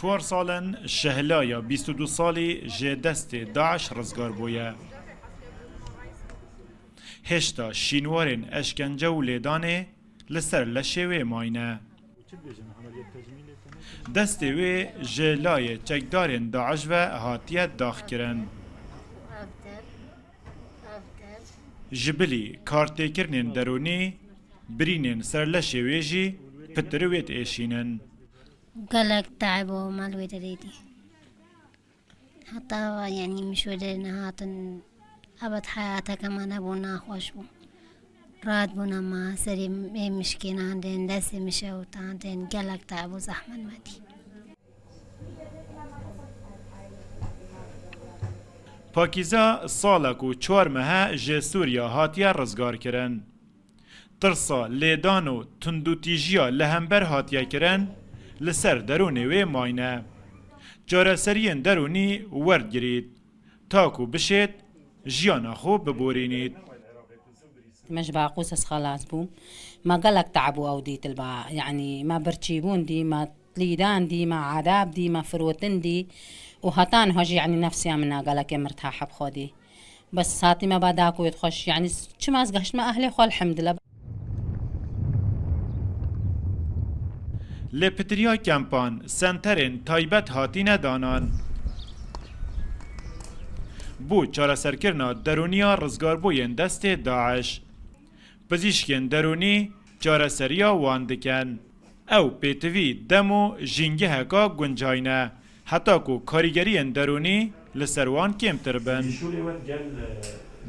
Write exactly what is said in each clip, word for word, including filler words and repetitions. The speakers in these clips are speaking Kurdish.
Çar sal in Şehla ya bîst û du salî ji destê DAIŞ rizgar bûye. Hêşta şînwarên eşkence û lêdanê li ser leşê wê mayne. Destê wê ji layê çekdarên DAIŞ ve hatiye daxkirin. Ji bilî kartêkirinên derûnî, birînên ser leşê wê jî pitir wê diêşînin. Gelek teib û mal wê de dîtî. Heta, yanî, min ji wê derê nehatin, ebed heyateke me nebû, naxweş bû. Rahat bûna me, serê ê mişkênan tên, destê mişewtan tên, gelek teib û zehmet me dî. Pakîza salek û çar mehe ji Sûriya hatiye rizgarkirin. Tirsa lêdan û tundûtîjiya li hember hatiye kirin, li ser derûnê wê mayne. Çareseriyên derûnî werdigirît, ta ku bişêt jiyana xwe biborînît. Me ji baqûsê xelas bûm. Me gelek teib û ew dît li ba, yanî me birçîbûn dî, me lîdan dî, me adab dî, me firotin dî û heta niha jî, yanî nefsiya min a gelekê mirtah bi xwe dî. Bes hatî me ba da ku wê xweş, yanî çima ez gehiştime ehlê xwe, elhamdulillah. Lê pitiriya kempan, senterên taybet hatîne danan. Bo çareserkirina derûniya rizgarbûyên destê DAIŞ. Pizîşkên derûnî çareseriya wan dikin. Ew pêtivî dem û jîngeheka guncay ne, heta ku karîgeriyên derûnî li ser wan kêmtir bin. Şûlê we gel, e,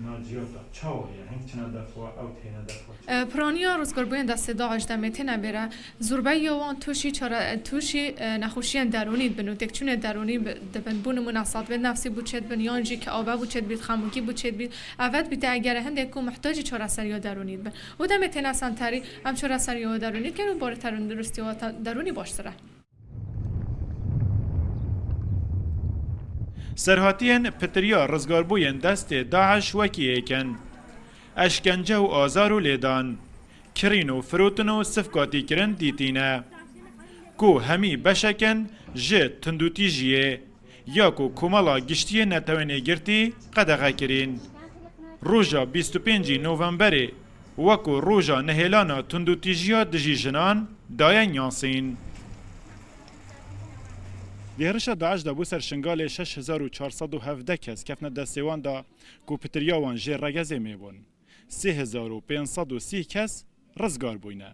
naciyata çawa ye? Heng çine derxwa, ew têne derxwa çawa? E, piraniya rizgarbûyên destê DAIŞ demê têne vêre, zûrbeyiya wan tûşî çare-, tûşî, e, nexweşiyên derûnî dibin û têkçûnê derûnî bi-, dibin. Bo nimûne, sedmê nefsî bo çêdibin, yan jî keabe bo çêdibît, xemokî bo çêdibît. Ev bîte egere hindek ku muhtacî çareseriya derûnî dibin. Û demê têne senterî, em çareseriya we derûnî dikin û barê tenduristiya we te-, derûnî baştir e. Serhatiyên pitiriya rizgarbûyên destê DAIŞ wekî yek in. Eşkence û azar û lêdan, kirîn û firotin û sifkatîkirin dîtîne. Ku hemî beşek in ji tundûtîjiyê ya ku Komela Giştî yê Netewên Yekgirtî qedexe kirîn. Roja bîst û pêncî Novemberê wekû roja nehêlana tundûtîjiya dijî jinan daye nasîn. Di hêrişa DAIŞ de bo ser Şingalê şeş hezar û çar sed û hevdeh kes kefne destê wan de ku pitiriya wan jê regezê mê bûn. Sê hezar û pênc sed û sî kes rizgar bûyne.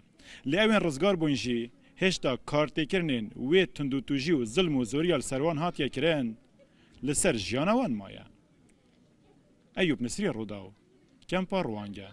Lê ewên rizgar bûyn jî hêşta kartêkirinên wê tundûtûjî û zilm û zoriya li ser wan hatiye kirin, li ser jiyana wan maye. Eyûp Misrî, Rûdaw, Kempa Rwange.